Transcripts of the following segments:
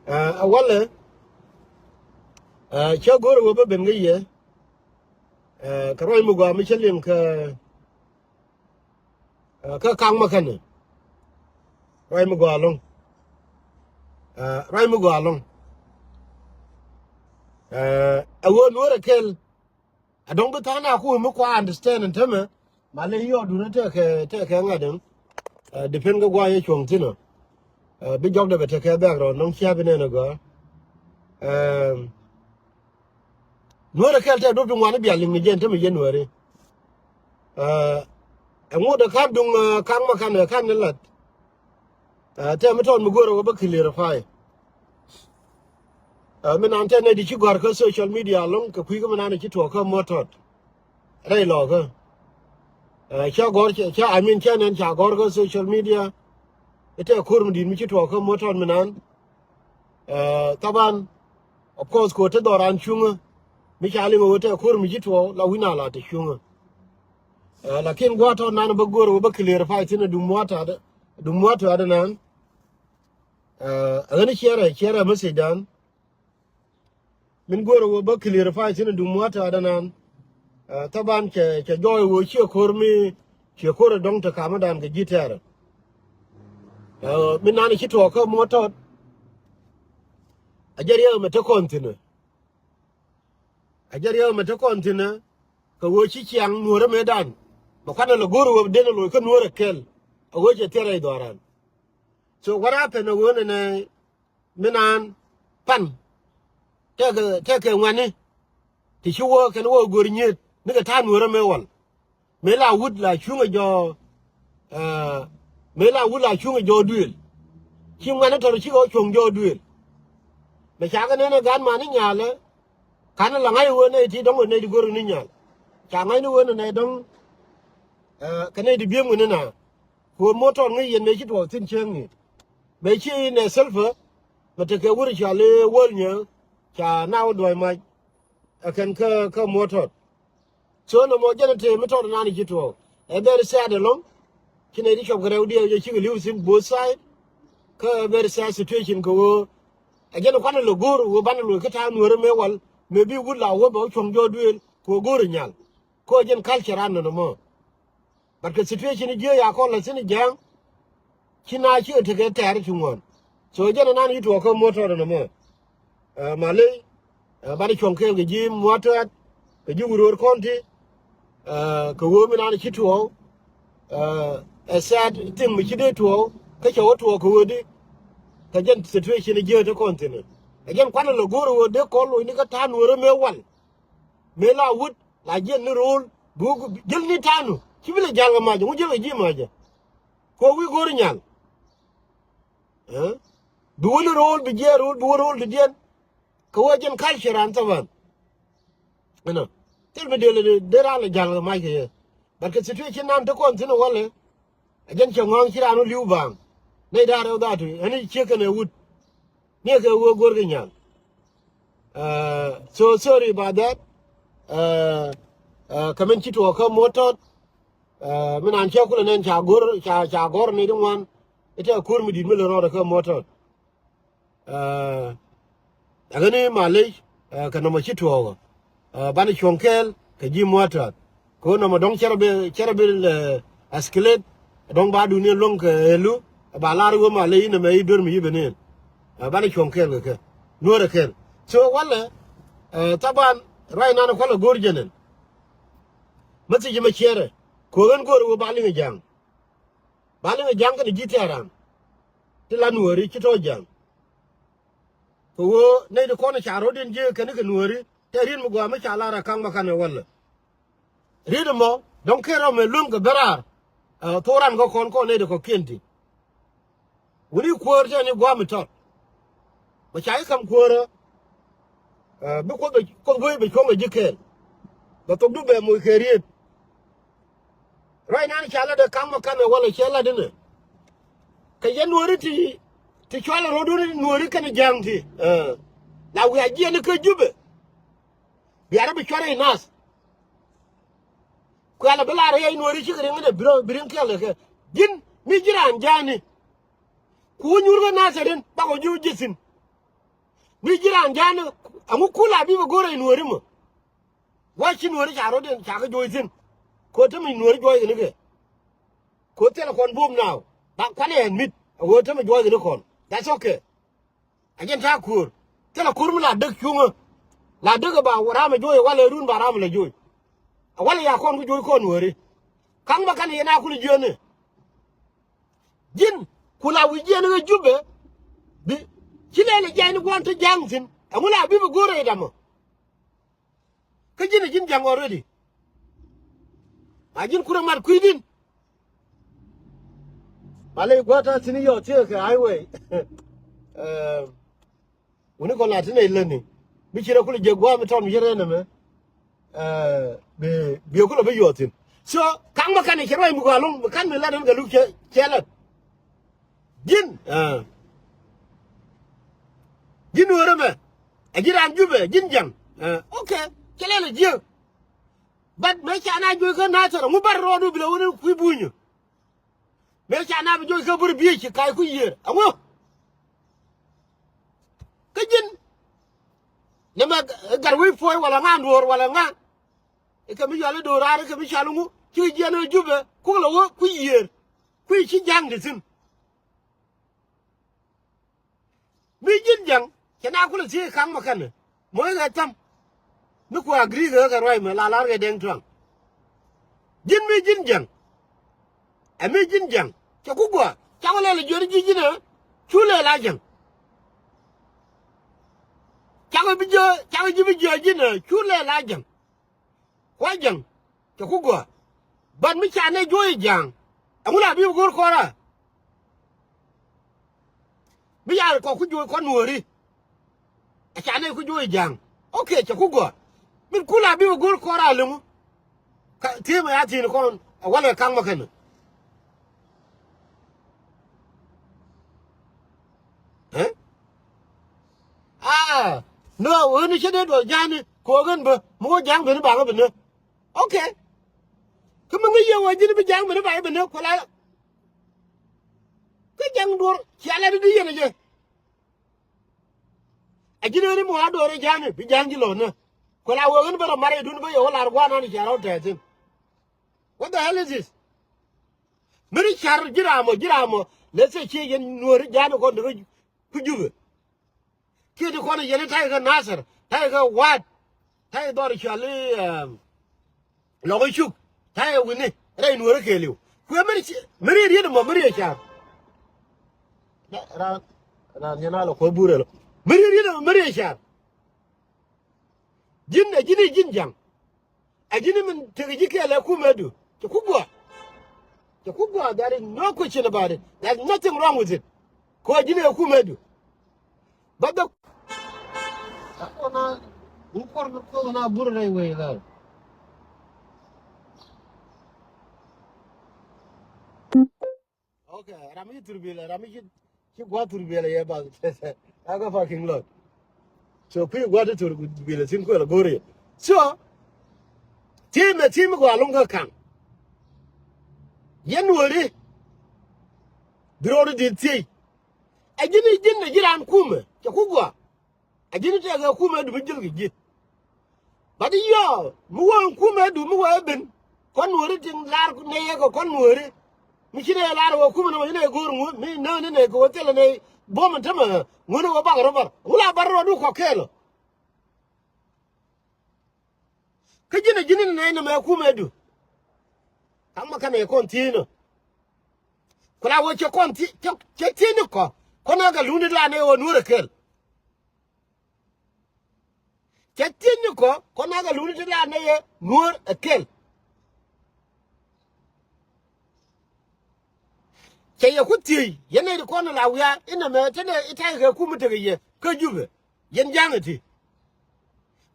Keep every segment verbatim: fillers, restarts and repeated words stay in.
Ɛ walɛ, ɛ cä go̱r ɛ wä bä ben kä yɛ. Ɛ kɛ ruac mi gɔaa mi cä liŋ kä, ɛ kä kaŋ ma kɛnɛ. Ruac mi gɔaa ɛlɔ̱ŋ. Ɛ ruac mi gɔaa ɛlɔ̱ŋ. Ɛ ɛ ɣöö nuɔ̱ɔ̱rɛ kɛl. Ɛ dɔ̱ŋ bi tha̱a̱ŋ na ku mi kua understand ɛn tämɛ. Ma lɛ yɔɔdun ɛ tekɛ tekɛ ŋa̱t ɛn. Ɛ depend kä guay ɛ cuɔ̱ŋ thi̱n ɔ. Ɛ bi jɔkdɛ bɛ tekɛ background nɔŋ cia bi nɛn ɛ gɔaa. Ɛ nuɔ̱ɔ̱rɛ kɛl tɛ duɔ̱p ti ŋuan i̱ bia liŋ ni jɛn tämɛ jɛ nuɔ̱ɔ̱ri. Ɛ ŋut ɛ ka̱p duŋ ɛ ka̱k ma ka̱n ɛ ka̱n ni lat. Ɛ tɛ mi tɔt mi go̱o̱rɛ wä bä clarify. Ɛ mi nan tɛ nɛy di ci gɔ̱a̱r kä social media ɛlɔ̱ŋ kɛ kui̱ kä mi nan ci tuɔɔk kä muɔ̱t tɔt. Rɛy lɔɔkä. Ɛ ca gɔ̱r ca, I mean, ca nɛn ca gɔ̱r kä social media. Itɛ ko̱r mi di̱i̱t mi ci tuɔɔk kä muɔ̱t tɔt mi nan. Ɛ thaban, of course, ko̱ te dhɔran cuŋä. Mi ca liŋ ɣöö tɛ ko̱r mi ci tuɔɔk la wi̱n a la te cuŋä. Ɛ lakin gua̱a̱th tɔt nan bä go̱o̱r ɣöö bä clarify thi̱n ɛ duŋ muɔ̱t tɔt, duŋ muɔ̱t tɔt nan. Ɛ ɣän ciɛrɛ ciɛrɛ message dan. Min go̱o̱rɛ wä bä clarify thi̱n duŋ mua̱t tɔɔdɛ nan. Ɛ thaban cɛ cɛ jɔɔy wä ciɛ ko̱r mi ciɛ ko̱r ɛ dɔ̱ŋ te kamädan kɛ ji̱ tɛɛrɛ. Ɛ min nan ci tuɔɔk kä mua̱t tɔɔt. A jɛ riɛk mɛ te kɔn thi̱n ɛ. A jɛ riɛk mɛ te kɔn thi̱n ɛ. Kɛ wä ci ciaŋ nuɔ̱ɔ̱rä mëëdan. Mɛ kuanɛ lɛ go̱o̱rɛ wä den ɛ loc kä nuɔ̱ɔ̱rɛ kɛl. A wä cɛ thiɛrɛ i̱ dhɔran. So what happened ɛ wä nɛnɛ mi naan pan. Tɛkɛ tɛkɛ ŋuani. Ti ci wä kɛn wä go̱r nyiet ni kɛ ta̱a̱ nuɔ̱ɔ̱rä mëë wal. Mëë la wut la cuŋ ɛ jɔɔ. Ɛ mëë la wut la cuŋ ɛ jɔɔ duëël. Ci ŋuani tɔr cikɛ wä cuɔ̱ŋ jɔɔ duëël. Mɛ cakɛ nɛn ɛ gaat mani nyalɛ. Kanɛ la ŋa̱c ɛ wä nɛy ti dɔ̱ŋ wä nɛy ti go̱r ni nyal. Ca ŋa̱c ni wä nɛ nɛy dɔ̱ŋ. Ɛ kɛ nɛy ti biëm wä ni na. Ku wä muɔ̱t tɔt ŋäc yɛn mëë ci tuɔɔk thi̱n cieŋni. Mëë ci nɛ Salva mɛ tekɛ wur ca li wäl nyɛ ca na wä duɔ̱c mac. Ɛ kɛn kä kä muɔ̱t tɔt. So nɔmɔ jɛn ɛ tëë mi tɔt nan ci tuɔɔk. Ɛ very sad ɛlɔ̱ŋ. Ci nɛy ti cuɔp kɛ rɛw diɛw jɛ cikɛ li̱w thi̱n both side. Kä ɛ very sad situation kɛ ɣöö ɛ jɛn ɛ kuanɛ lɛ go̱o̱r ɣöö banɛ loc kä ta̱a̱ nueerä mëë wal mëë bi wut la wä bɛ wä cuɔ̱ŋ jɔɔ duëël kɛ ɣöö go̱o̱r ɛ nyal. Kä ɛ jɛn culture an nɔnɔmɔ. But kɛ situation jiɛ ya kɔn la thi̱n ja̱a̱ŋ. Ci na ci tekɛ tɛɛr ti ŋuan. So jɛn anan yi tuɔɔk kä muɔ̱t tɔt ɛn ɛmɔ. Ɛ maley. Ɛ banɛ cuɔ̱ŋ kɛɛl kɛ ji̱ mua̱t tɔt. Kɛ ji̱ wut ro̱o̱r kɔn ti. Ɛ kɛ ɣöö mi nan ci tuɔɔk. Ɛ ɛ sad thing mi ci dee tuɔɔk kä cɛ wä tuɔɔk kɛ ɣöö di. Kɛ jɛn situation jiɛ te kɔn thi̱n. Ɛ jɛn kuanɛ lɛ go̱o̱r ɣöö dee kɔn loc ni kä ta̱a̱ nueerä mëë wal. Mëë la wut la jiɛn ni ro̱o̱l bi wä ji̱l ni ta̱a̱nu ci bi lɛ ja̱l kɛ mac ŋu ji̱l kɛ ji̱ mac. Kɛ wi̱i̱ go̱o̱r nyal. Ɛ bi wä ni ro̱o̱l bi jiɛɛn ro̱o̱l bi wä ro̱o̱l ti diɛn. Kɛ wä jɛn culture an thaban. Ɛnɔ thil mi dee lɛ dee raan lɛ ja̱l kɛ mac kɛ yɛ. But kɛ situation nan te kɔn thi̱n ɛ wälɛ. Ɛ jɛn cɛ ŋɔ̱a̱ŋ ci raan wä li̱w baaŋ. Nɛy da̱a̱r rɛw dhaatu ɛn i̱ ciek kɛn ɛ wut. Ni ɛ kɛ wä go̱r kɛ nyal. Ɛ so sorry about that. Ɛ ɛ kɛ min ci tuɔɔk kä muɔ̱t tɔt. Ɛ mi naan cä kulɛ nɛn ca go̱r ca ca gɔ̱r ni di ŋuan. Itɛ ko̱r mi di̱t mi lɛ rɔɔdɛ kä muɔ̱t tɔt. Ɛ ɛ ɣän i̱ maley. Ɛ kɛ nɔmɔ ci tuɔɔk. Ɛ banɛ cuɔ̱ŋ kɛɛl kɛ ji̱ mua̱t tɔt. Kɛ ɣöö nɔmɔ dɔ̱ŋ cɛrɛ bi cɛrɛ bi lɛ escalate. Dɔ̱ŋ ba dunia luäŋ kɛ ëlu. Ba lar i̱ wä maley inɛ mɛ i̱ duer mi yi ben in. Ɛ banɛ cuɔ̱ŋ kɛɛl kɛ kɛ nuɔ̱ɔ̱rɛ kɛɛl. So walɛ. Ɛ thaban ruac nan kualɛ go̱o̱r jɛn ɛn. Message mɛ ciɛrɛ. Kɛ ɣöö ɣän go̱o̱r i̱ wä ba liŋ ɛ ja̱a̱ŋ. Ba liŋ ɛ ja̱a̱ŋ kɛnɛ ji̱ tɛɛran. Ti la nuääri ci tɔ̱ ja̱a̱ŋ. Kɛ ɣöö nɛy ti kɔn ca ro̱diɛn ji̱ kɛn kɛ nuääri tɛ ri̱n mi gɔaa mi ca lar a ka̱ŋ ma kanɛ walɛ. Ri̱t ɛmɔ dɔ̱ŋ ken rɔm ɛ luäŋ kɛ ben raar. Ɛ thok ran kä kɔn kɔn nɛy ti kɔ̱kiɛn ti. Wuni kuäär tɛni gua̱a̱m itɔt. Bɛ ca i̱ ka̱m kuäärä. Ɛ bi kuoth bɛ kuoth wee bɛ cuɔ̱ŋ ɛ ji̱ kɛɛl. Bɛ thokdu bɛ moc kɛ riet. Ruac nan ca lat ɛ ka̱m ɛ ka̱m ɛ walɛ cɛ lat inɛ. Kɛ yɛn nuɔ̱ɔ̱ri ti ti cual ɛ ro̱dun nuɔ̱ɔ̱ri kɛn ja̱a̱ŋ ti. Ɛ la wiaa jiɛn ikä Jubɛ. Biarä bi cuarɛ inath. Kuɛl a bi lar yɛy nuɔ̱ɔ̱ri cikɛ riŋ inɛ bi riŋ kiɛl kɛ ji̱n mi ji̱ raan ja̱a̱ni. Ku wä nyuur kä nath ɛ rin bakɔ ji̱ wä ji̱ thi̱n. Mi ji̱ raan ja̱a̱n, ɛŋu kula bi bɛ go̱r rɛy nuɔ̱ɔ̱ri mɔ? Wa ci nuɔ̱ɔ̱ri ca rɔ̱diɛn ca kɛ juɔc thi̱n. Ko̱ te mi nuɔ̱ɔ̱ri juɔc kɛ nikɛ. Ko̱ thilɛ kɔn buɔ̱m naaw. Ba kuanɛ ɛn mit. Ɛ ɣöö te mi juɔc kɛ ni kɔn. That's okay. A jɛn ta̱a̱ kuäär. Thilɛ kuäär mi la däk cuŋä. La däk ɛ ba ram ɛ juɔc ɛ walɛ run ba ram ɛ lɛ juɔc. Ɛ walɛ ya kɔn ku juɔc kɔn nuɔ̱ɔ̱ri. Ka̱ŋ ma kan yɛn a kul jiäni. Ji̱n ku la wi̱i̱ jiɛn ɣä Jubɛ. Bi ci lɛl ɛ jiɛn gua̱n te ja̱a̱ŋ thi̱n. Ɛŋu la bi bi go̱o̱r rɛy damɔ? Kä ji̱n ɛ ji̱n ja̱ŋ already. A ji̱n kurɛ mat kui̱din. Malɛ gua̱a̱th a thi̱n yɔɔth thiekɛ kɛ highway. Ɛɛ, wuni kɔn la ti nɛy lätni. Bi ci rɛ kulɛ jiäk gua̱a̱th mi tɔn mi ci rɛ nɛmɛ. Ɛɛ, bi, bi kulɛ bi yuɔth thi̱n. So ka̱ŋ mi kan i̱ cɛ ruac mi gɔaa lo̱ŋ mi kan mi lat ɛn kɛ luk cɛ, cɛ lat. Ji̱n, ɛɛ, ji̱n wee rɛ mɛ. Ɛ ji̱n raan Jubɛ, ji̱n ja̱ŋ. Ɛɛ, okay. Cɛ lɛl ɛ jiäk. But mëë ca na juɔc kä Nathɛr, ŋu bar rɔɔdu bi lɛ wuni kui̱ bunyä. Mëë ca na bi juɔc kä bur biec ci ka̱a̱c kui̱ yiër. Aŋu? Kä ji̱n. Nɛmɛ gat wi̱i̱ puɔ̱i wala ŋa duɔ̱ɔ̱r wala ŋa. Ikɛ mi yuali do̱raar ikɛ mi cɔal iŋu. Cikɛ jiɛn ɛ Jubɛ. Kuk lɛ wä kui̱ yiër. Kui̱ ci ja̱ŋ di thi̱n. Mi ji̱n ja̱ŋ cɛ na kulɛ thiec ka̱ŋ mɛ kɛnɛ. Moc kɛ thäm. Mi ku agree kɛ kɛ ruac mɛ la lar kɛ Dɛŋ Tuaŋ. Ji̱n mi ji̱n ja̱ŋ. Ɛ mi ji̱n ja̱ŋ. Cɛ ku gua̱a̱. Cakɔ lɛl jiöt ji̱ ji̱n ɛ. Cu lɛl a ja̱ŋ. Cakɔ bi jiö, cakɔ ji̱ bi jiö ji̱n ɛ. Cu lɛl a ja̱ŋ. Kua ja̱ŋ cɛ ku gɔaa. But mi ca nɛ juɔc i̱ ja̱a̱ŋ. Ɛŋu la bi bi go̱o̱r kɔn a? Mi ca kɔ ku juɔc kɔn nuɔ̱ɔ̱ri. Ɛ ca nɛ ku juɔc i̱ ja̱a̱ŋ. Okay, cɛ ku gɔaa. Min ku la bi bi go̱o̱r kɔn a liŋu. Ka thiemɛ ya thi̱n kɔn ɛ walɛ ka̱ŋ mɛ kɛn. Ɛ? Aa, no, ɣän i̱ cä dee duɔth ja̱a̱ni ko̱o̱k ɣän bä mi wä ja̱a̱ŋ ben i̱ bakä ben nä. Okay. Kä mi ŋäc yɛ wä ji̱n bi ja̱a̱ŋ ben i̱ bakä ben nä kuɛ la. Kä ja̱a̱ŋ duɔ̱r cia la di di yɛn ɛ jɛ. Ɛ ji̱n ɣän i̱ mi wä a duɔ̱ɔ̱r i̱ ja̱a̱ni bi ja̱a̱ŋ ji̱ lo̱n nä. Kuɛ la wä ɣän bä rɔ mar i̱ dun bä yɛ wä lar gua̱a̱r nan i̱ cia rɔ̱ tɛth thi̱n. What the hell is this? Meri car ji̱ ramɔ, ji̱ ramɔ. Let's say cie yɛn nuɔ̱ɔ̱ri ja̱a̱ni kɔn ti kä ku Jubɛ. Kiɛ ti kɔn yɛn i̱ ta̱yɛ kɛ Nathɛr, ta̱yɛ kɛ Waat, ta̱yɛ dhɔr cɔal i̱, ɛm, Lɔk i̱ Cuk, ta̱yɛ wi̱ni rɛy nuɔ̱ɔ̱ri kɛɛliw. Kuɛ meri ci, meri riet mɔ, meri car. Raan, raan yɛn a lɔ kuɛ burɛ lɔ. Meri riet mɔ, meri car. Ji̱n ɛ ji̱n i̱ ji̱n ja̱ŋ. Ɛ ji̱n i̱ min tekɛ ji̱ kɛɛl ɛ kumɛdu. Cɛ ku gua̱a̱. Cɛ ku gua̱a̱, there is no question about it. There's nothing wrong with it. Kɛ ɣöö ji̱n ɛ kumɛdu. But the, okay, ram mi ci thurbilɛ, ram mi ci, ci gua̱a̱th thurbilɛ yɛ bath. Aka parking lot. So kui̱ gua̱a̱th thurbilɛ thi̱n kuɛl go̱o̱r yɛ. So, thi̱n mɛ thi̱n mi gɔaa lo̱ŋ kä ka̱ŋ. Yɛn weri. Bi rɔɔdu di̱t thiec. Ɛ ji̱n i̱ ji̱n ɛ ji̱ raan kumɛ. Cɛ ku gɔaa. A ji̱n tɛkɛ kumɛ du mi ji̱l kɛ ji̱. But yɔ mi wä kumɛ du mi wä ben. Kɔn nuɔri tiŋ lar nɛ yɛ kɛ kɔn nuɔri. Mi ci nɛ lar wä kumɛ nɛ wä ci nɛ go̱o̱r ŋuɔ̱t mi nä ni nɛ kɛ wä thilɛ nɛ buɔ̱m in tämɛ ŋuɔ̱t ni wä bak rɔ bar. Ŋu la bar rɔ du kɔ kɛɛl ɔ. Kä ji̱n a ji̱n in nɛ nɛ mɛ kumɛ du. Ka̱m ma kanɛ kɔn thiec nɔ. Ku la wä cɛ kɔn thiec, cɛ, cɛ thiec ni kɔ. Kɔn a kɛ luni la nɛ wä nuɔr a kɛɛl. Cɛ thiec ni kɔ kɔn a kɛ luni ti la nɛ yɛ nuɔr a kɛl. Cɛ yɛ ku thiec yɛ nɛ ti kɔn la wiaa inɛ mɛ te nɛ i̱ ta̱yɛ kɛ kum i̱ tekɛ yɛ kä Jubɛ. Yɛn ja̱ŋ iti.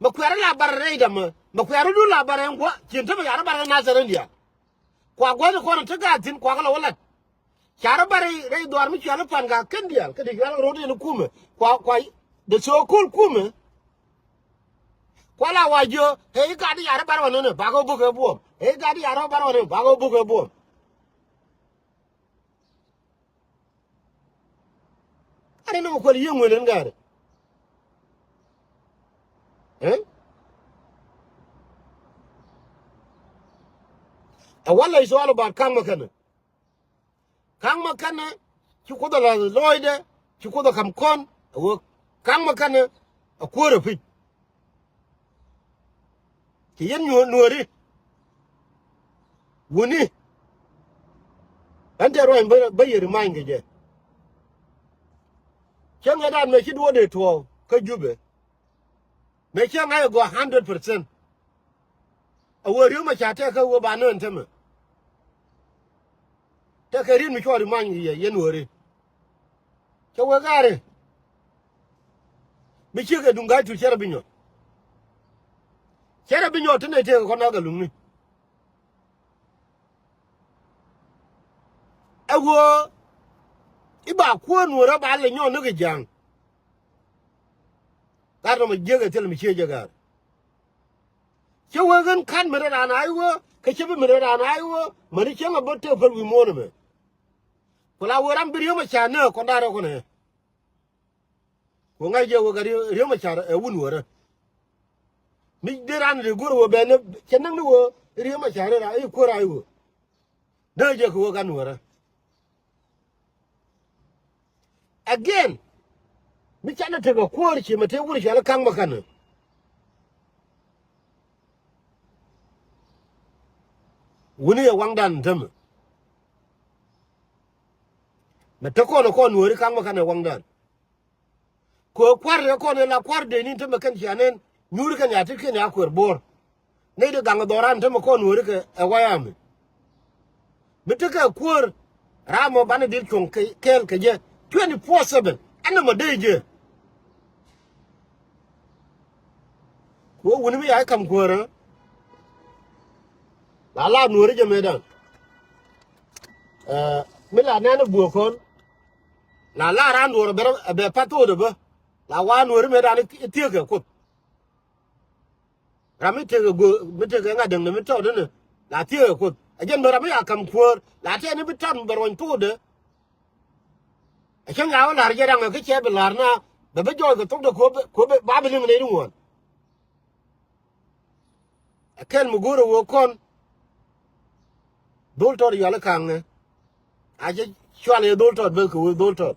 Mɛ kuɛɛrä la barɛ rɛy damä mɛ kuɛɛrä dun la barɛ ɛn gua̱ cin te mɛ yarä barɛ Nathɛr in diaal. Kua gua̱th kɔn te gaat thi̱n kua kɛ lɛ wä lat. Carä bä rɛy, rɛy dhuaar mi cuali pan ka ken diaal kä ti cuali rot in kumɛ. Kua, kua, the so called kumɛ. Kua la wa jiö, hei gat di carä bä rɛ wä nini, bakɛ bukɛ buɔm. Hei gat di carä bä rɛ wä nini, bakɛ bukɛ buɔm. Ani ni mɛ kuɛl yiëë ŋuɛn in gari. Ɛ walɛ is all about Kaŋ Makɛnɛ. Kaŋ Makɛnɛ ci Kuoth ɛ la̱th lɔɔcdɛ, ci Kuoth ɛ ka̱m kɔn, ɛ ɣöö Kaŋ Makɛnɛ ɛ kuäär ɛ pi̱c. Ci yɛn nyuɔ̱ɔ̱r nuääri. Wuni. Ɛn tɛ ruac bä, bä yɛ remind kɛ jɛ. Cäŋ ɛ dan mëë ci duɔ̱ɔ̱r dee tuɔɔk kä Jubɛ. Mëë cäŋ ɛ gɔaa hundred percent. A wee Riek Machar tɛkɛ wee ba nöön tämɛ. Tɛkɛ riet mi cuɔ remind yɛ yɛn nuääri. Cɛ wee gaari. Mi ciek ɛ duŋ ga̱a̱c tu cɛ rɔ bi nyɔt. Cɛ rɔ bi nyɔt ti nɛy tëëkɛ kɔn nath kɛ luŋni. Ɛ ɣöö i̱ ba kuäär nuäärä ba lɛ nyɔɔn ni kɛ ja̱a̱ŋ. Gat nɔmɔ jiäk ɛ thil mi ciec ɛ ga̱a̱r. Cä wee ɣän ka̱n mi rɛy raan a i̱ ɣöö kɛ cä bi mi rɛy raan a i̱ ɣöö mäni cäŋ ɛ bä tëë päl wi̱i̱ muɔ̱ɔ̱n ɛmɛ. Ku la wee ram bi Riek Machar nääk kɔn da̱a̱r ɛ kɔn ɛ. Ku ŋa̱c jɛ wek a Riek, Riek Machar ɛ wun wärä. Mi dee raan ri go̱r wee bɛn cɛ näk ni wee Riek Machar ri ra i̱ kuäär a i̱ wee. Dee jɛ kɛ wek an wärä. Again, mi canɛ tekɛ kuäär ci mɛ tëë wur cɔal i̱ Kaŋ Makɛnɛ. Wuni ɛ waŋdan tämɛ. Mɛ te kɔn ɛ kɔn nuääri Kaŋ Makɛnɛ waŋdan. Kɛ kua̱r ɛ kɔn ɛ la kua̱r dee ni tämɛ kɛn cia nɛn nyuuri kɛn ya tit kɛn ya kuëër bo̱o̱r. Nɛy ti gaŋ ɛ dhɔran tämɛ kɔn nuääri kɛ ɛ wayami. Mi tekɛ kuäär ram mɔ banɛ dhil cuɔ̱ŋ kɛ, kɛɛl kɛ jɛ twenty four seven. Ɛn nɔmɔ dee jɛ. Ku wuni mi ya i̱ ka̱m kuäärä. La la nuääri jɛ mëëdan. Ɛ, mi la nɛn i̱ buɔ̱ɔ̱k kɔn. La la raan duɔ̱ɔ̱r ɛ bɛ, ɛ bɛ path thoodɛ bä. La wa nuääri mëëdan i̱ thiekɛ Kuoth. Ram mi tekɛ go̱o̱r, mi tekɛ ŋa̱t däŋdɛ mi tɔt inɛ la thiekɛ Kuoth. Ɛ jɛn bä ram mi ya ka̱m kuäär la tɛɛni bi tɔt bɛ ruɔ̱ny thoodɛ. Ɛ cäŋ ya wä la̱r jɛ raŋ ɛ kä cɛ bi la̱r na bɛ bi jɔɔc kɛ thokdɛ kuɔ̱p, kuɔ̱p ba bi liŋ nɛy ti ŋuɔ̱ɔ̱n. Ɛ kɛl mi go̱o̱rɛ wee kɔn. Dhol tɔt yual i̱ ka̱ŋɛ. A cɛ cual yɛ dhol tɔt beth kɛ wee dhol tɔt.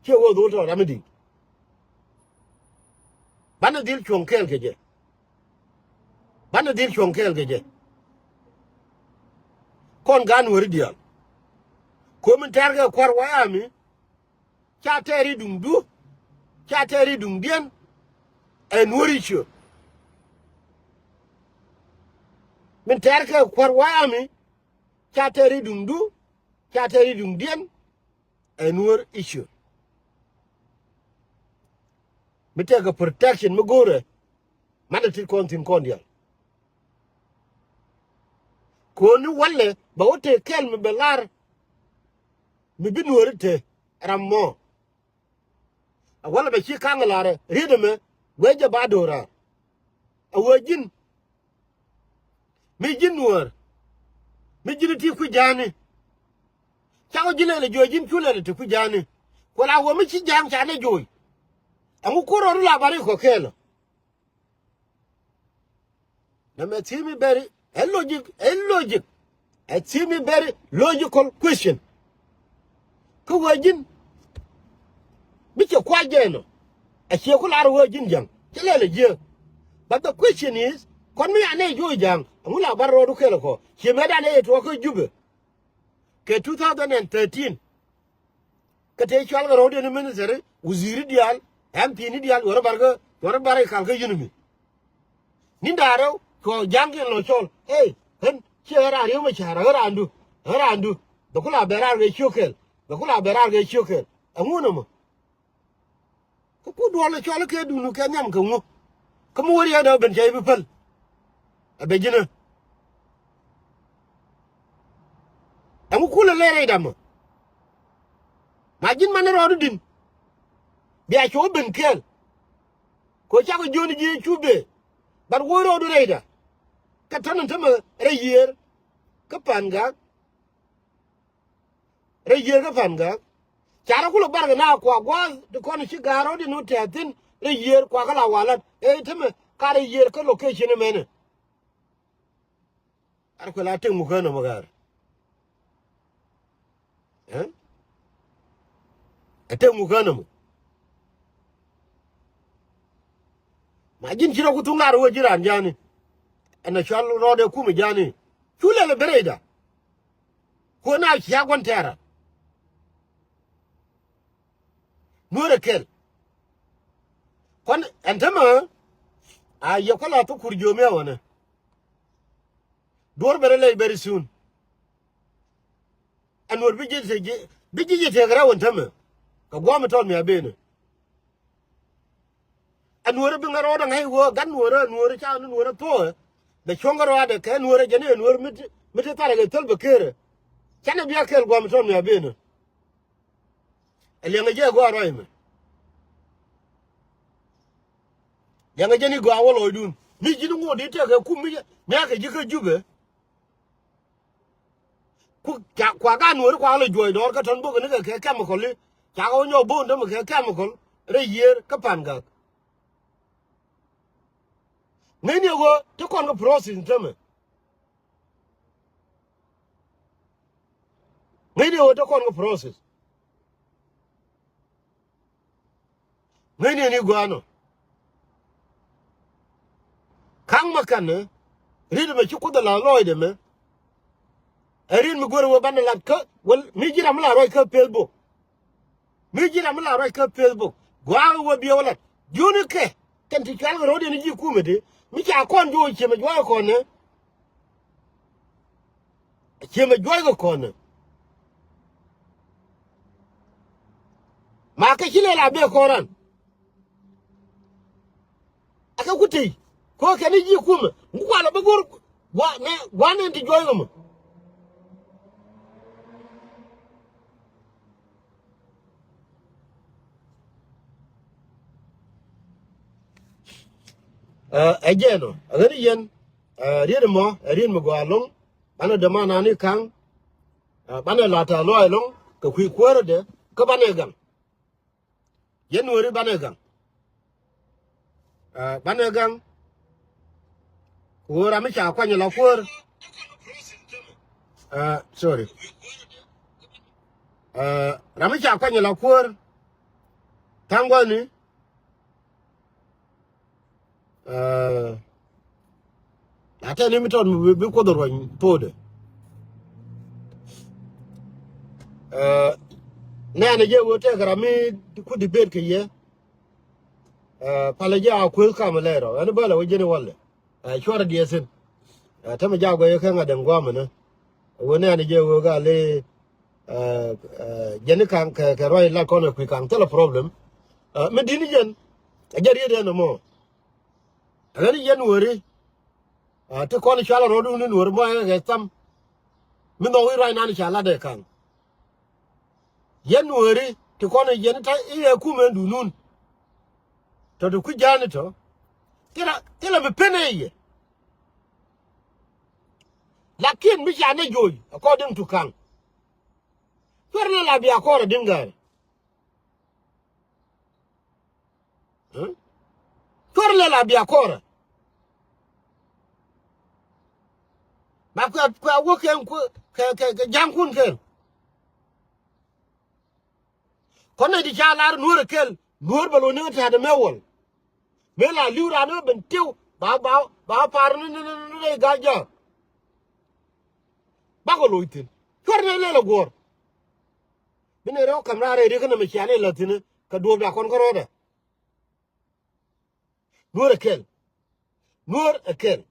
Ciɛ wee dhol tɔt ram mi di̱i̱t. Banɛ dhil cuɔ̱ŋ kɛɛl kɛ jɛ. Banɛ dhil cuɔ̱ŋ kɛɛl kɛ jɛ. Kɔn gaat nuääri diaal. Ko̱ min tɛ̈rkɛ kua̱r wayami. Ca tɛɛr i̱ duŋdu. Ca tɛɛr i̱ duŋdiɛn. Ɛ nuääri ciö. Min tɛ̈rkɛ kua̱r wayami. Ca tɛɛr i̱ duŋdu. Ca tɛɛr i̱ duŋdiɛn. Ɛ nuäär i̱ ciö. Mi tekɛ protection mi go̱o̱rɛ. Manɛ tit kɔn thi̱n kɔn diaal. Ko̱ni walɛ bɛ wä tëë kɛl mi bɛ lar. Mi bi nuääri te ram mɔ. A walɛ bɛ ci ka̱ŋ larɛ riet ɛmɛ wee jɛ ba do̱raar. A wee ji̱n. Mi ji̱n nuäär. Mi ji̱n ti kui̱ ja̱a̱ni. Cakɔ ji̱ lɛl ɛ juɔc ji̱n cu lɛl ɛ ti kui̱ ja̱a̱ni. Ku la wee mi ci ja̱a̱ŋ ca nɛ juɔc. Ɛŋu ko̱r rɔɔdu la bari kɔ kɛɛl ɔ. Nɛmɛ thi̱i̱ mi bɛri ɛ logic, ɛ logic. Ɛ thi̱i̱ mi very logical question. Kä wee ji̱n bi cɛ kuac jɛ ɛnɔ. Ɛ ciɛ ku lar wee ji̱n ja̱ŋ cɛ lɛl ɛ jiääk. But the question is, kɔn mi anɛ jo̱o̱c ja̱ŋ ɛŋu la bar rɔɔdu kɛl ɛ kɔ ciɛ mɛt anɛ yɛ tuɔɔk kä Jubɛ. Kɛ two thousand and thirteen. Kä tëë cual kɛ rɔ̱diɛn minister, waziri diaal, M P ni diaal, wärä bar kä, wärä bar kal kä yunimi. Ni da̱a̱r rɛw cuɔ ja̱ŋkiɛn lɔ cɔl. Ey, ɣän ciɛ ɣän raan Riek Machar, ɣän raandu, ɣän raandu. Bɛ ku la bɛ raar kɛ ciök kɛl, bɛ ku la bɛ raar kɛ ciök kɛl. Ɛŋu nɔmɔ? Kä ku duɔl cɔl kɛ dunu kɛ nhiam kɛ ŋu. Kä mi wä riɛk dee ben cɛ i̱ bi päl. Ɛ bɛ ji̱n ɛ. Ɛŋu kulɛ lɛ rɛy damɔ. Ma ji̱n man rɔɔdu di̱n. Bia cuɔ ben kɛɛl. Kɛ cakɔ jiöni ji̱ cu bee. Bat wä rɔɔdu rɛyda. Kɛ tɔ̱nɛ tämɛ rɛy yiëër. Kä pa̱n ga̱a̱k. Rɛy yiëër kä pa̱n ga̱a̱k. Carɛ kulɛ barkɛ na kua gua̱a̱th ti kɔn ci ga̱a̱r rɔɔdu ni wä tɛ̈thin rɛy yiëër kua kä la walat. Ëë tämɛ ka rɛy yiëër kä location ɛmɛnɛ. Ar kuɛ la tëk mukänä mɔ gär. Ɛ tëk mukänä mɔ. Ma ji̱n ci rɔ ku thuŋ lar wee ji̱ raan ja̱a̱ni. Ɛn a cual rɔɔdɛ kumɛ ja̱a̱ni. Cu lɛl ɛ ben rɛyda. Kuɛ na cia gua̱n tɛɛra. Nuɔ̱ɔ̱rɛ kɛl. Kuan ɛn tämɛ a yɛ kuala thukur jiömiä wänɛ. Duɔ̱ɔ̱r ben rɛ lɛy very soon. Ɛn nuɔ̱ɔ̱r bi ji̱ ji̱ bi ji̱ ji̱ tëëk rɛw ɛn tämɛ. Kɛ gua̱a̱m tɔn mi a benɛ. Ɛ nuɔ̱ɔ̱rä bi ŋäc rɔɔdɛ ŋäc wä gat nuɔ̱ɔ̱rä, ɛ nuɔ̱ɔ̱rä ca ni nuɔ̱ɔ̱rä thuɔ̱ɔ̱. Bɛ cuɔ̱ŋ kä rɔɔdɛ kɛ nuɔ̱ɔ̱rä jɛn ɛ nuɔ̱ɔ̱rä mi ti, mi ti tharɛ kɛ thöl bɛ kerɛ. Canɛ bia kɛɛl gua̱a̱m tɔn mi a benä. Ɛ liɛŋɛ jɛ ɛ gɔaa rɔy mɛ. Liɛŋɛ jɛ ni gɔaa wä lɔcdun. Mi ji̱n ŋot di tɛkɛ kum mi jɛ mi a kɛ ji̱ kä Jubɛ. Ku ca kua ka nuɔ̱ɔ̱ri kua lɛ juɔc dɔɔr kä tɔn bok ni kɛ kɛ chemical i̱ ca kɛ wä nyɔk bo̱o̱n dämɛ kɛ chemical rɛy yiëër kä Pan Gak. Ŋäcni ɛ ɣöö te kɔn kä process tämɛ. Ŋäcni ɛ ɣöö te kɔn kä process. Ŋäcni ni gua̱a̱nɔ. Ka̱ŋ mɛ kɛn riet mɛ ci Kuoth ɛ la lɔɔcdɛ mɛ. Ɛ riet mi guer wee banɛ lat kä wä mi ji̱ ram mi la ruac kä Facebook. Mi ji̱ ram mi la ruac kä Facebook gua̱a̱k wee biɛ wä lat jiöni kɛ kɛn ti cual kɛ ro̱o̱diɛn ji̱ kumɛ ti mi ca kɔn juɔc ciemɛ jua̱a̱k kɔn nɛ. Ciemɛ juɔc kɛ kɔn nɛ. Ma kɛ ci lɛ la bee kɔn ran. Ɛ kɛ ku tey kɛ ɣöö kɛn i̱ ji̱ kumɛ ŋu kualɛ bä go̱r gua̱a̱n gua̱a̱n ɛn ti juɔc kɛ mɔ. Ɛ jɛn ɔ ɛ ɣän i̱ yɛn ɛ riet ɛmɔ ɛ riet mi gɔaa lo̱ŋ. Banɛ dämanani ka̱ŋ ɛ banɛ la̱t a luaac lo̱ŋ kɛ kui̱ kuäärädɛ kä banɛ gaŋ. Yɛn nuääri banɛ gaŋ. Ɛ banɛ gaŋ. Ku ɣöö ram mi ca kuany ala kuäär. Ɛ sorry. Ɛ ram mi ca kuany ala kuäär. Tha̱a̱ŋ gua̱thni. Ɛ la tɛn ni mi tɔt mi bi Kuoth ruɔ̱ny po̱o̱dɛ. Ɛ nɛɛnɛ jɛ wee tɛk ram mi ku debate kɛ yɛ. Ɛ palɛ jɛ a kueth kamɛ lɛɛr ɔ ɛn bälɛ wä ji̱n i̱ walɛ. Ɛ cuarɛ diɛɛthin. Ɛ tämɛ jak guɛc kä ŋa̱t ɛn gua̱a̱mɛnä. Wee nɛɛnɛ jɛ wee gal i̱ ɛ ɛ jɛn i̱ ka̱ŋ kɛ kɛ ruac lat kɔn ɛ kui̱ ka̱ŋ thilɛ problem. Ɛ mi di̱t ni jɛn ɛ jɛ riet ɛn ɛmɔ. Ɛ ɣän i̱ yɛn nuääri. Ɛ ti kɔn i̱ cual ɛ rɔɔdun ni nuääri mɔ ɛ kɛ tham. Mi nhɔk i̱ ruac nan i̱ ca lat ɛ ka̱ŋ. Yɛn nuääri ti kɔn i̱ yɛn ta̱ i̱ ɛ kumɛ duundun. Tɔ ti kui̱ ja̱a̱ni tɔ thilɛ thilɛ mi pen ɛ yɛ. Lakin mi ca nɛ joc according to ka̱ŋ. Cuɛr ni la bia kɔrɛ di̱n gäärä. Cuɔr lɛl a bia kɔrɛ. Ma kuɛ kuɛ wä kɛn kɛ kɛ kɛ ja̱ŋkun kɛn. Kɔn nɛ di ca lar nuɔr kɛl nuɔr bɛ lo ni ŋä tɛ̈t mɛ wäl. Mëë la li̱w raan ni ben tiw ba ba ba par ni ni ni ni gal ja̱a̱k. Bakɔ loc thi̱n cuɔr ni lɛl a guɔ̱ɔ̱r. Bi ni rɛw ka̱m raar rɛy rikä nɛmɛ cia ni la̱th thi̱n kɛ duɔ̱ɔ̱pda kɔn kä rɔ̱ɔ̱dɛ. Nuɔr ɛ kɛl. Nuɔr ɛ kɛl.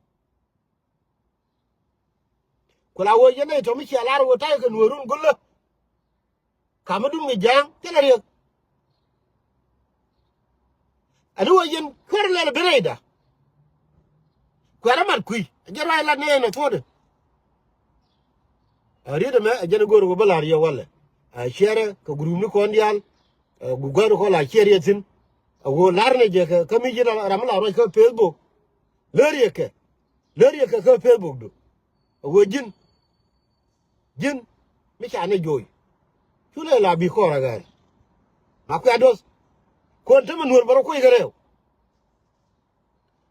Ku la wee yɛn nɛy tɔ̱ mi cia lar wee ta̱yɛ kɛ nuɔrun go̱lä. Ka̱m mi dun mi ja̱a̱ŋ thilɛ riɛk. Ani wee yɛn kuɛr lɛl bi rɛyda. Kuɛr amat kui̱ a jɛ ruac lat ni ɛn ɛ thuɔ̱ɔ̱dɛ. A riet ɛmɛ a jɛn a go̱o̱r wee bä la̱r yɛ walɛ a ciɛrɛ kɛ group ni kɔn diaal. Ɛ gu gua̱a̱r kɔn la ciɛr yɛ thi̱n. A ɣöö la̱r ni jɛ kɛ kä mi ji̱n ram mi la ruac kä Facebook. Lär yɛ kɛ lär yɛ kɛ kä Facebook du. A ɣöö ji̱n ji̱n mi ca ni joc. Cu lɛ la bi kɔr a ɣäär. Ma kuɛ a do̱th kuɔn te mi nuɔ̱r bä rɔ kuec kɛ rɛw.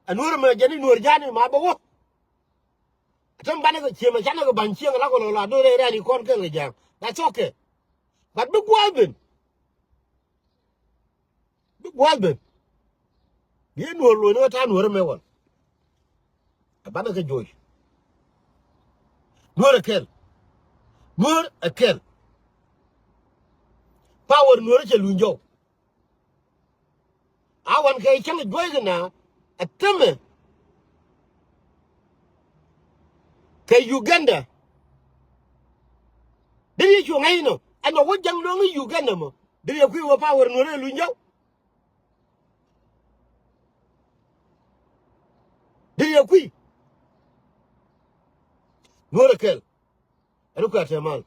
A nuɔ̱r ɛmɛ jɛ ni nuɔ̱r ja̱a̱ni ma bä wä. Tɛm banɛ kɛ ciemɛ canɛ kɛ ba̱ny cieŋ la kɛ lɔ la do̱rɛ rɛn i̱ kɔn kɛn kɛ ja̱a̱ŋ. That's okay. But bi gua̱a̱th ben. Bi gua̱a̱th ben. Bi nuɔ̱ɔ̱r luɔ̱ny ni wä ta̱a̱ nuɔ̱ɔ̱r ɛmɛ wal. Ɛ banɛ kɛ jo̱o̱c. Nuɔ̱ɔ̱r ɛ kɛl. Nuɔ̱ɔ̱r ɛ kɛl. Power nuɔ̱ɔ̱r cɛ luny jɔw. A wan kɛ cäŋ juɔ̱c kɛ na ɛ tämɛ kɛ Uganda. Dee yɛ cu ŋäc nɔ ɛn ɔ wä ja̱ŋ luɔ̱ŋ i̱ Uganda mɔ. Dee yɛ kui̱ wä power nuɔ̱ɔ̱r ɛ luny jɔw. Dee yɛ kui̱. Nuɔ̱ɔ̱r ɛ kɛl. Ɛn kuɛ tɛmal.